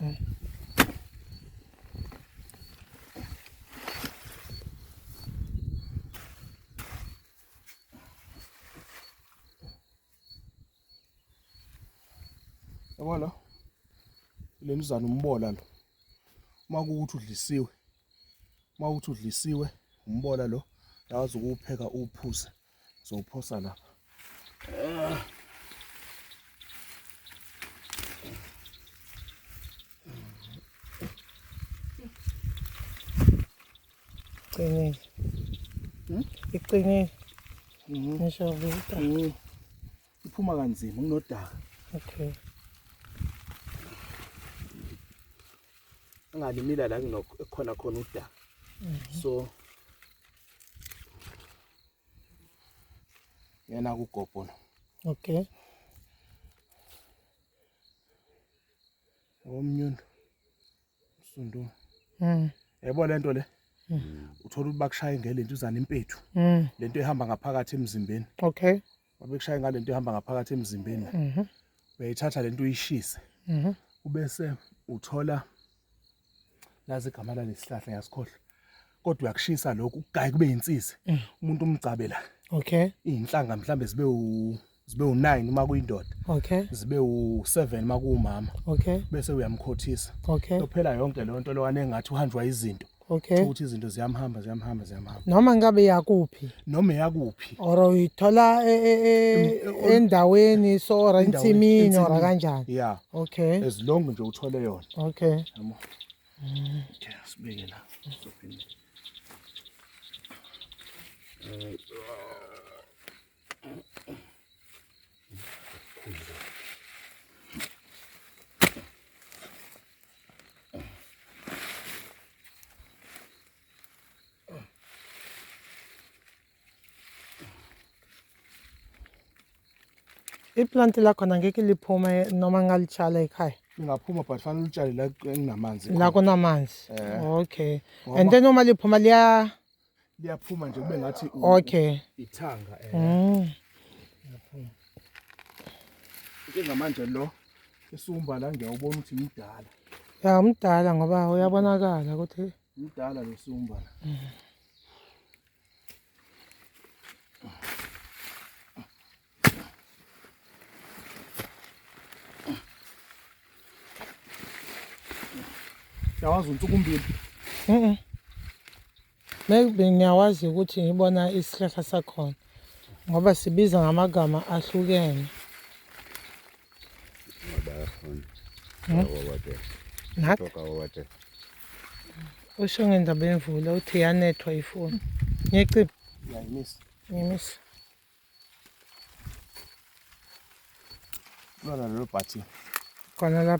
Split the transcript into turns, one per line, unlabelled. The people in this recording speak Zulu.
Yabo lo lemzana umbola lo. Uma kuwukuthi udlisiwe, uma kuwukuthi udlisiwe umbola lo yawazi ukuwupheka uwuphuze. Ngizowuphosa lapha.
Iqinile.
Hmm?
Iqinile.
Mhm.
Ngisho vita.
Iphuma kanzima kunodaka.
Okay.
Angalimila la kunokhona khona udaka. So yena kugobho lo.
Okay.
Omnyundo. Msundu. Yabo lento le. Uthola ukuthi bakushaye ngelento uzana impethu. Lento ehamba ngaphakathi emzimbeni.
Okay.
Babekushaye ngalento ehamba ngaphakathi emzimbeni. Uyayithatha lento uyishise. Ubese uthola lazi igama lalesihlahla ngiyasikhohlwa. Kodwa uyakushisa lokhu ukugaye kube insizi. Umuntu umgcabe la.
Okay.
Izinhlanga mhlambe zibe u zibe u9 uma kuyindoda.
Okay.
Zibe u7 uma kuwumama.
Okay.
Bese uyamkhothisa.
Okay.
Kuphela yonke leyo nto lokane engathi uhanjwa izinto.
Okay.
Ukuthi izinto ziyamhamba ziyamhamba ziyamhamba.
Noma ngabe yakuphi
Noma eyakuphi.
or uyithola endaweni so or ensimini or
Ensimini.
kanjani.
Yeah.
Okay.
As long nje uthole yona.
Okay.
Yabo. Okay, sibeke la. Sizophinde.
Iplant lakhona ngeke liphume noma ngalitshala ekhaya.
Lingaphuma but fanele utshale la kunamanzi.
La kunamanzi.
Eh.
Okay.
Ngoba-
And then uma liphuma liya
Liyaphuma nje kube ngathi
okay.
ithanga eh. Inkinga manje lo esumba la ngiyawubona ukuthi mdala.
Ya mdala ngoba uyabonakala ukuthi
Mdala lo sumba la. Yawazi unsukumbili.
Mhm. Maybe ngiyawazi ukuthi ngibona isihlahla sakhona ngoba sibiza ngamagama ahlukene.
Bayafuna.
Nathi
Toka wawate.
usho ngendaba yemvula uthi yanethwa ifoni. Ngiyacima,
Ngiyayimisa.
ngiyimisa.
Lona lelo bhathi.
Khona lapha.